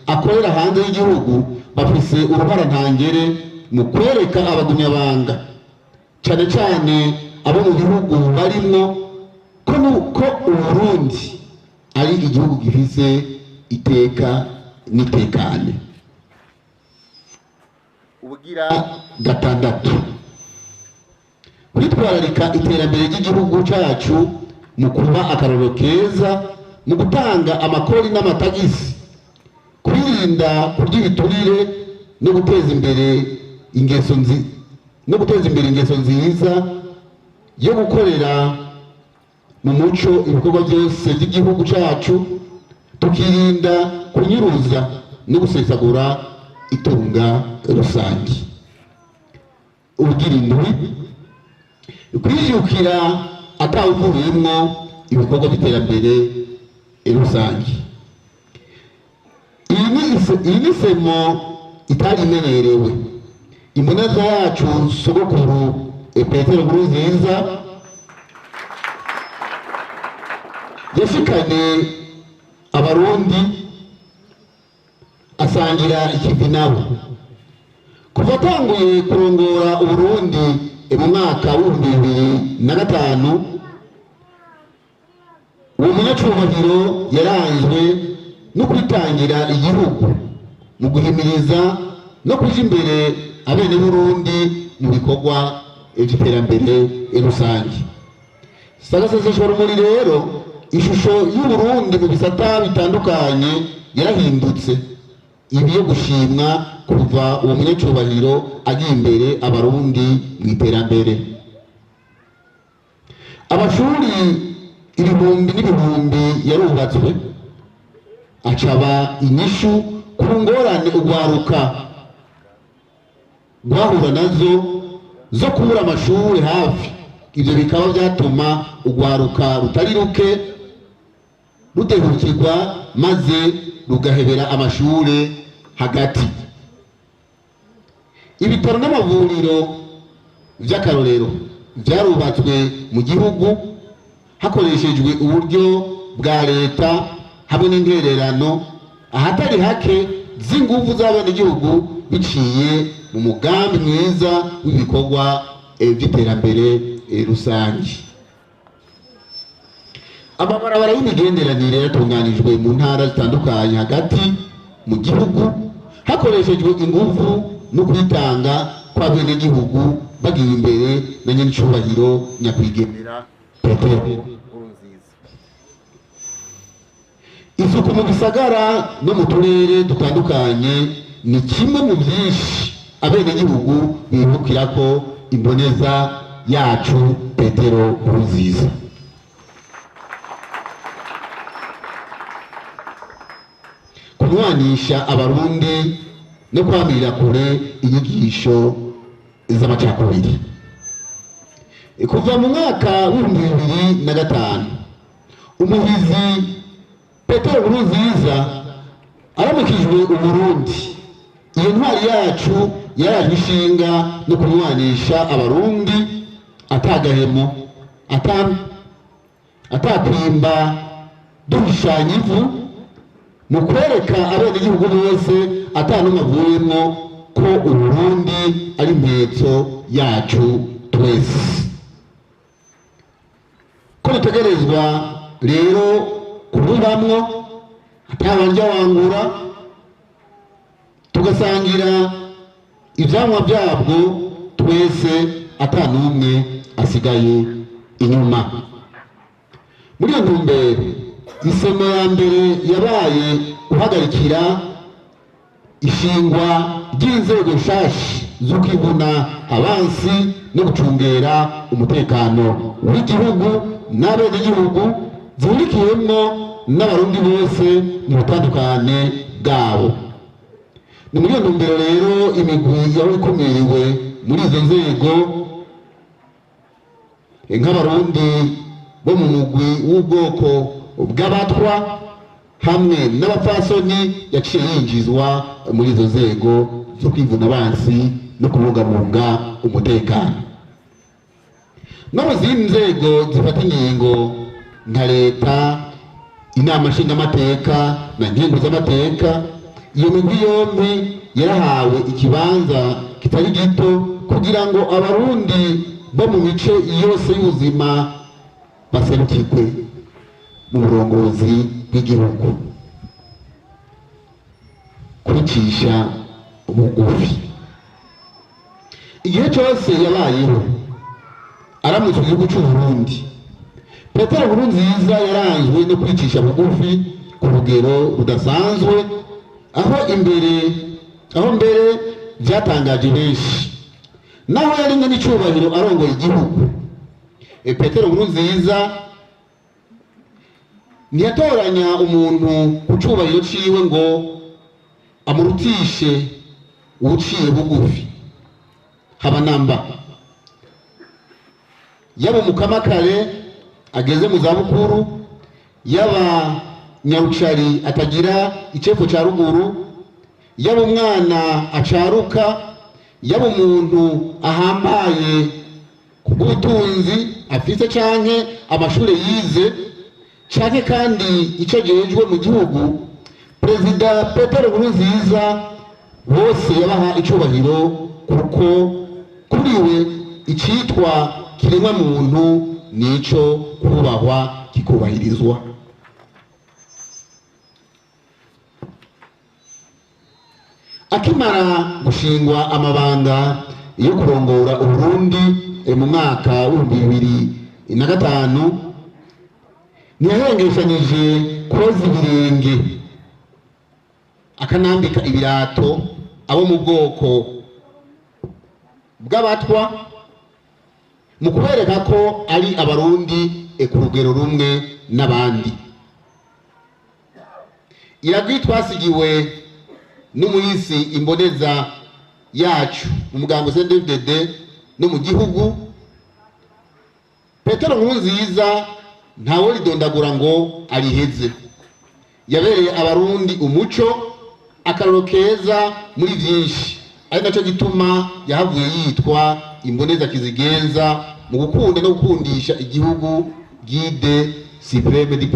akorera hanze y'igihugu bafise uruhara ntangere mu kwereka abagumyabanga, cyane cyane abo mu bihugu barimwo, ko nuko Uburundi ari igihugu gifise iteka n'itekane. Ubugira gatandatu, kwitwararika iterambere ry'igihugu cyacu mu kuba akarorero keza mu gutanga amakori n'amatagisi, kwirinda kurya ibiturire no guteza imbere ingeso nzi no guteza imbere ingeso nziza yo gukorera mu muco ibikorwa byose by'igihugu cyacu, tukirinda kunyuruza no gusesagura itunga rusange. Ubugira indwi, kwijukira atawuvuyemwo ibikorwa by'iterambere rusange. Iyi ni semo itari imenyerewe. Imboneza yacu sogokuru Petero Nkurunziza yashikanye Abarundi asangira ikivi nabo. Kuva atanguye kurongora Uburundi mu mwaka w'2005, uwo munyacubahiro yaranzwe no kwitangira igihugu mu guhimiriza no kuja imbere abene Burundi mu bikorwa by'iterambere rusange. Sagaseseshwarumuri rero, ishusho y'Uburundi mu bisata bitandukanye yarahindutse, ibi yo gushimwa kuva uwo munyacubahiro agiye imbere Abarundi mu iterambere. Amashuri ibihumbi n'ibihumbi yarubatswe, acaba inyishu ku ngorane urwaruka rwahura nazo zo kubura amashuri hafi. Ibyo bikaba byatuma urwaruka rutari ruke rudehukirwa maze rugahebera amashuri hagati. Ibitaro n'amavuriro by'akarorero byarubatswe mu gihugu hakoreshejwe uburyo bwa leta hamwe n'intererano ahatari hake z'ingufu z'abenegihugu, biciye mu mugambi mwiza w'ibikorwa by'iterambere rusange. Amabarabara y'imigenderanire yatunganijwe mu ntara zitandukanye hagati mu gihugu hakoreshejwe ingufu no kwitanga kw'abenegihugu bagiye imbere na nyenicubahiro nyakwigendera Petero Nkurunziza. Isuku mu gisagara no mu turere dutandukanye ni kimwe mu byinshi abenegihugu bibukira ko imboneza yacu Petero Nkurunziza. Kunywanisha Abarundi no kwamirira kure inyigisho z'amacakubiri. Kuva mu mwaka w'2005, umuhizi Petero Nkurunziza aramukijwe Uburundi, iyo ntwari yacu yarajwe ishinga no kunywanisha Abarundi atagahemo, atakwimba duhishanya ivu, mu kwereka abenegihugu bose atanumwe avuyemwo ko Uburundi ari impetso yacu twese, ko dutegerezwa rero kububamwo atabarya wangura, tugasangira Ivyamwa byabwo twese, ata n'umwe asigaye inyuma. Muri iyo ntumbero, isomo ya mbere yabaye guhagarikira ishingwa ry'inzego nshasha zo kwivuna abansi no gucungera umutekano w'igihugu n'abenegihugu, zihurikiyemwo n'Abarundi bose mu butandukane bwabo. Ni muri iyo ntumbero rero imigwi yaba ikumiriwe muri izo nzego, nk'Abarundi bo mu mugwi w'ubwoko bw'Abatwa hamwe n'abapfasoni, yaciye yinjizwa muri izo nzego zo kwivuna abansi no kubungabunga umutekano. No mu zindi nzego zifata ingingo nka leta, Inama Nshingamateka na Nkenguzamateka, iyo migwi yombi yarahawe ikibanza kitari gito kugira ngo Abarundi bo mu mice yose y'ubuzima baserukirwe mu burongozi bw'igihugu. Kwicisha bugufi. Igihe cyose yabayeho aramutse igihugu cy'u Burundi, Petero Nkurunziza yaranzwe no kwicisha bugufi ku rugero rudasanzwe, aho imbere aho mbere byatangaje benshi. Naho yari n'icyubahiro arongoye igihugu, Petero Nkurunziza ntiyatoranya umuntu ku cyubahiro ciwe ngo amurutishe uwuciye bugufi, haba namba. Yaba umukamakare ageze mu zabukuru, yaba nyarucari atagira icefo cya ruguru, yaba umwana acaruka, yaba umuntu ahambaye ku bw'ubutunzi afise canke amashuri yize, canke kandi icyo ajejwe mu gihugu, Perezida Petero Nkurunziza bose yabaha icubahiro, kuko kuri we icitwa kiremwa muntu nico kubahwa kikubahirizwa. Akimara gushingwa amabanga yo kurongora Uburundi mu mwaka wa 2005, ntiyahengeshanyije koza ibirenge akanambika ibirato abo mu bwoko bw'Abatwa, mu kubereka ko ari Abarundi ku rugero rumwe n'abandi. Iragwi twasigiwe n'umuyisi imboneza yacu mu mugambo CNDD-FDD no mu gihugu, Petero Nkurunziza, ntawe ridondagura ngo ariheze. Yabereye Abarundi umuco, akaroro keza muri byinshi, ari nacyo gituma yahavuye yitwa imboneza kizigenza mu gukunda no gukundisha igihugu, guide suprême du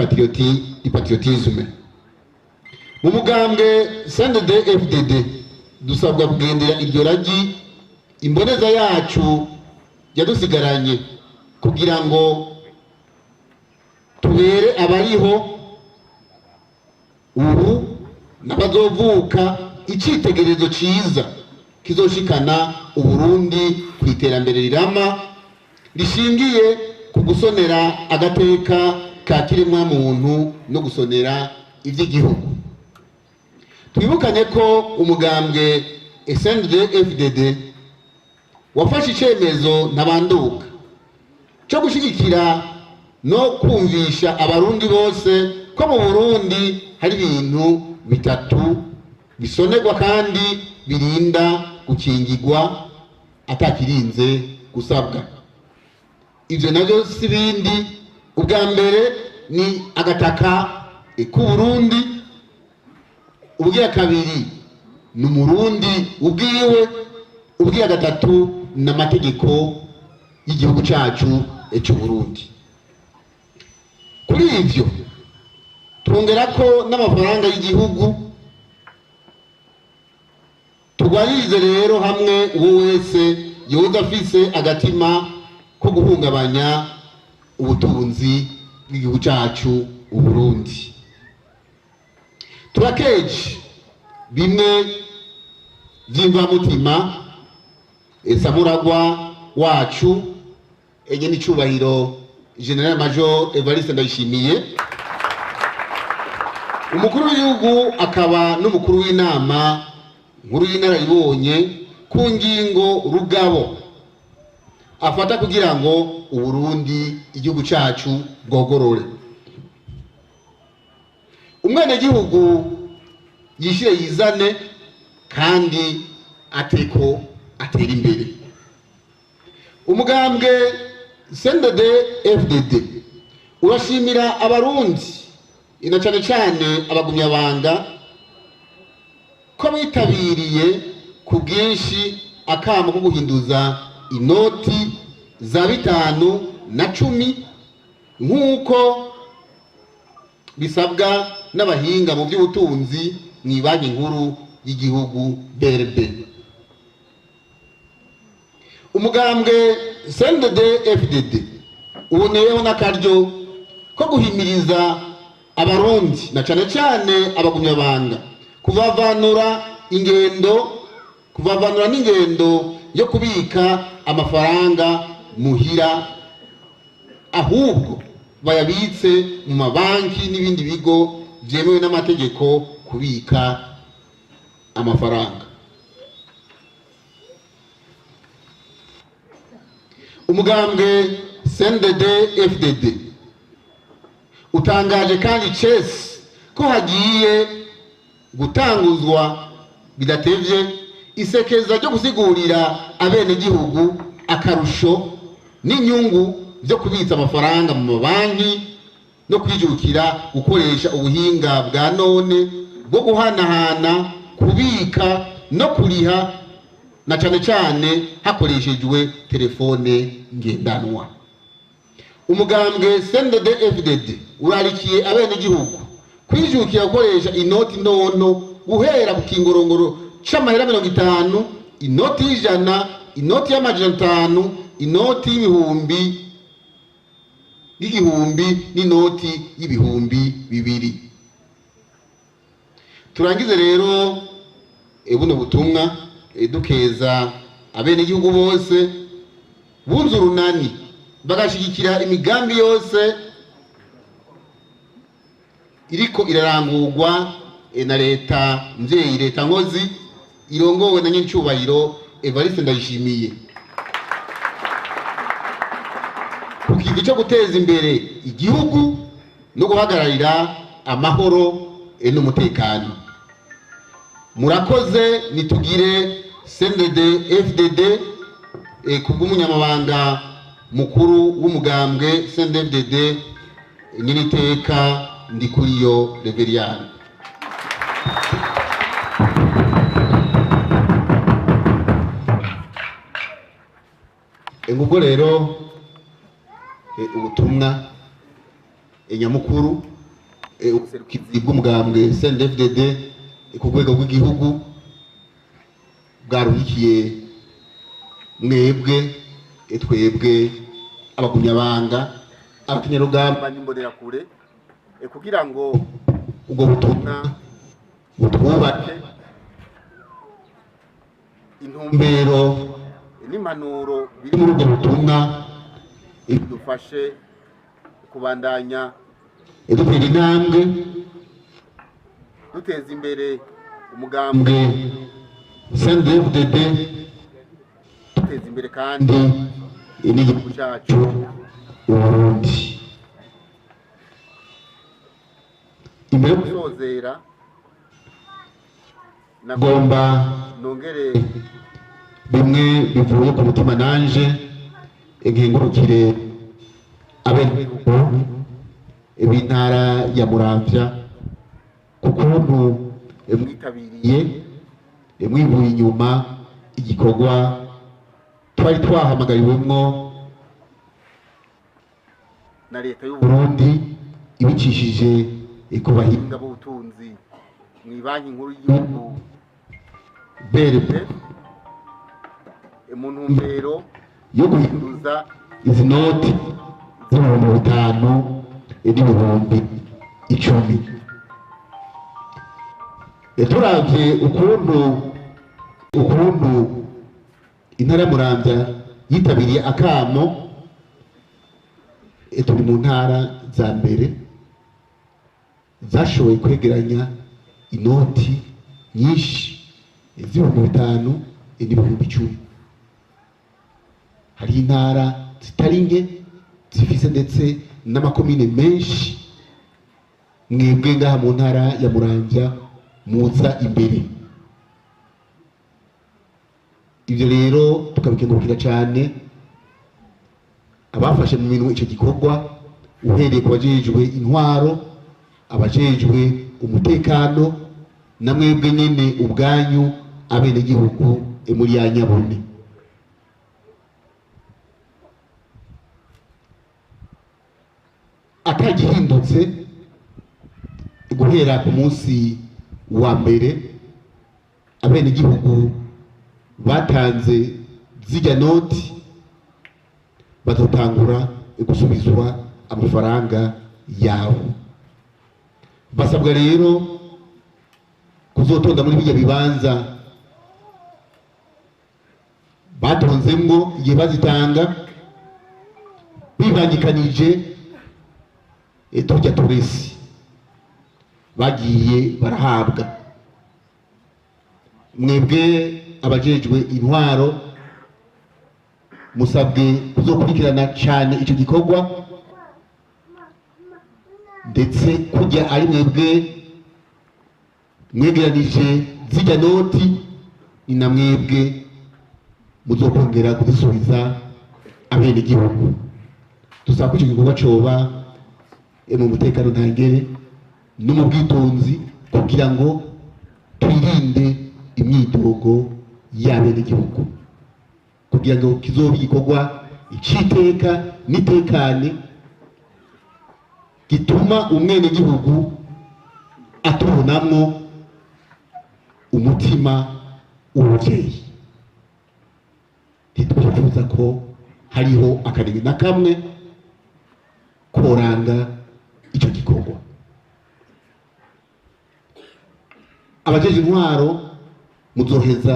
patriotisme. Mu mugambwe CNDD FDD dusabwa kugendera iryo ragi imboneza yacu yadusigaranye, kugira ngo tubere abariho ubu n'abazovuka icitegererezo ciza kizoshikana Uburundi ku iterambere rirama rishingiye ku gusonera agateka ka kiremwa muntu no gusonera iby'igihugu. Twibukanye ko umugambwe SND FDD wafashe icemezo ntabanduka cyo gushyigikira no kumvisha Abarundi bose ko mu Burundi hari ibintu bitatu bisonerwa kandi birinda gukingirwa atakirinze gusabwa. Ibyo nabyo si bindi: ubwa mbere ni agataka k'Uburundi, ubwa kabiri ni Umurundi ubwiwe, ubwa gatatu ni amategeko y'igihugu cyacu cy'Uburundi. Kuri ibyo twongera ko n'amafaranga y'igihugu. Turwanirize rero hamwe uwo wese yoza afise agatima ko guhungabanya ubutunzi bw'igihugu cyacu Uburundi. Turakeje bimwe by'imvamutima. Samuragwa wacu enye n'icubahiro Général Major Evariste Ndayishimiye, umukuru w'igihugu akaba n'umukuru w'inama nkuru y'inararibonye, ku ngingo rugabo afata kugira ngo Uburundi, igihugu cacu, bwogorore, umwenegihugu yishire yizane kandi ateko atera imbere. Umugambwe CNDD FDD urashimira Abarundi na cane cane abagumyabanga ko bitabiriye ku bwinshi akamo ko guhinduza inoti za 5 na 10, nk'uko bisabwa n'abahinga mu by'ubutunzi mu Banki Nkuru y'Igihugu BRB. Umugambwe CNDD FDD uboneyeho n'akaryo ko guhimiriza Abarundi na cane cane abagumyabanga kuvavanura n'ingendo yo kubika amafaranga muhira, ahubwo bayabitse mu mabanki n'ibindi bigo byemewe n'amategeko kubika amafaranga. Umugambwe CNDD FDD utangaje kandi cese ko hagiye gutanguzwa bidatevye isekeza ryo gusigurira abenegihugu akarusho n'inyungu byo kubitsa amafaranga mu mabanki no kwijukira gukoresha ubuhinga bwa none bwo guhanahana, kubika no kuriha, na cane cane hakoreshejwe telefone ngendanwa. Umugambwe CNDD FDD urarikiye abenegihugu kwijukira gukoresha inoti ntono guhera ku kingorongoro c'amahera 50, inoti y'100, inoti y'500, inoti y'1000 n'inoti y'2000. Turangize rero buno butumwa dukeza abenegihugu bose bunze urunani bagashigikira imigambi yose iriko irarangurwa na leta mvyeyi, leta nkozi irongowe na nyencubahiro Evariste Ndayishimiye, ku kivi cyo guteza imbere igihugu no guhagararira amahoro n'umutekano. Murakoze. Nitugire CNDD FDD. Kubw'umunyamabanga mukuru w'umugambwe CNDD-FDD, nyiriteka Ndikuriyo Reveriyani. Ngubwo rero ubutumwa nyamukuru ubuserukizi bw'umugambwe CNDD-FDD ku rwego rw'igihugu bwaruhikiye mwebwe, twebwe abagumyabanga, abakenyarugamba n'imbonerakure, kugira ngo ubwo butumwa butwubake, intumbero n'impanuro biri muri ubwo butumwa bidufashe kubandanya dutera intambwe duteza imbere umugambwe CNDD-FDD, duteza imbere kandi n'igihugu cyacu Uburundi. Imbere yo gusozera, ngomba nongere bimwe bivuye ku mutima nanje nkengurukire abenegihugu b'intara ya Muramvya ku kuntu mwitabiriye mwivuye inyuma igikorwa twari twahamagariwemwo na leta y'Uburundi Burundi ibicishije ku bahinga b'ubutunzi mu Banki Nkuru y'Igihugu BRB mu ntumbero yo guhinduza izi noti z'5,000 n'10,000. Turavye ukuntu Intara ya Muramvya yitabiriye akamo, turi mu ntara za mbere zashoboye kwegeranya inoti nyinshi z'ibihumbi 5000 n'ibihumbi 10. Hari intara zitari nke zifise ndetse n'amakomine menshi. Mwebwe ngaha mu ntara ya Muramvya muza imbere. Ibyo rero tukabikengurukira cyane abafashe mu minwe icyo gikorwa, uhereye ku bajejwe intwaro, abajejwe umutekano, na mwebwe nyene ubwanyu abenegihugu muri ya Nyabune. Atagihindutse, guhera ku munsi wa mbere abenegihugu batanze zirya noti bazotangura gusubizwa amafaranga yabo. Basabwa rero kuzotonda muri bijya bibanza batonzemwo igihe bazitanga, bibangikanije turya turesi bagiye barahabwa. Mwebwe abajejwe intwaro musabwe kuzokurikirana cyane icyo gikorwa, ndetse kujya ari mwebwe mwegeranije zijya noti, ni na mwebwe muzokongera kuzisubiza abenegihugu. Dusaba ko icyo gikorwa coba mu mutekano ntangere no mu bwitonzi, kugira ngo twirinde imyidogo y'abenegihugu, kugira ngo kizobe igikorwa iciteka n'itekane gituma umwenegihugu atubonamwo umutima w'ubuvyeyi. Ntitwifuza ko hariho akarenge na kamwe koranga icyo gikorwa. Abajeje intwaro muzoheza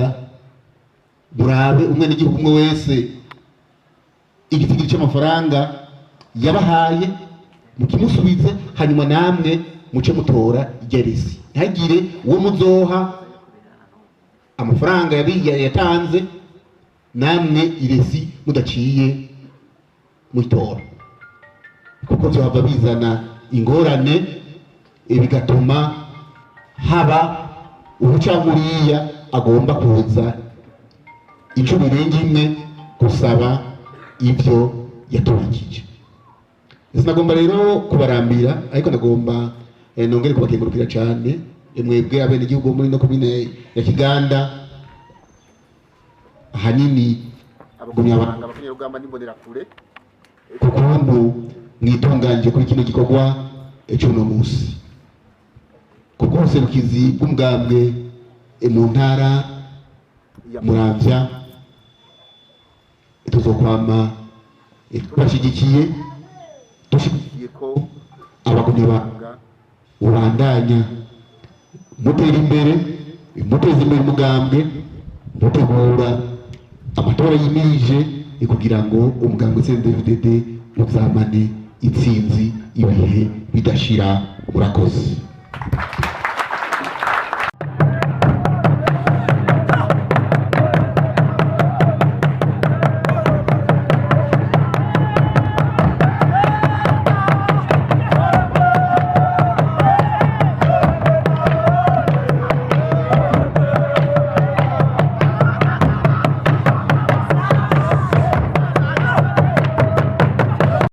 murabe umwenegihugu umwe wese igitigiri cy'amafaranga yabahaye, mukimusubize, hanyuma namwe muce mutora igeresi. Ntihagire uwo muzoha amafaranga yatanze namwe iresi mudaciye mutora, kuko byohava bizana ingorane, bigatuma haba ubucanguriya agomba kuza inshuro irenga imwe gusaba ibyo yaturikije. Sinagomba rero kubarambira, ariko nagomba nongere kubakengurukira cyane mwebwe abenegihugu muri no komine ya Kiganda, ahanini abagumyabanga, abakenyerugamba n'imbonerakure, ku kuntu mwitunganyije kuri kino gikorwa cy'uno munsi, kuko ubuserukizi bw'umugambwe mu ntara ya Muramvya tuzokwama tubashyigikiye, dushigikiye ko abagumyabanga ubandanya mutera imbere, muteza imbere umugambwe, mutegura amatora yimirije, kugira ngo umugambwe CNDD-FDD uzamane intsinzi ibihe bidashira. Murakoze.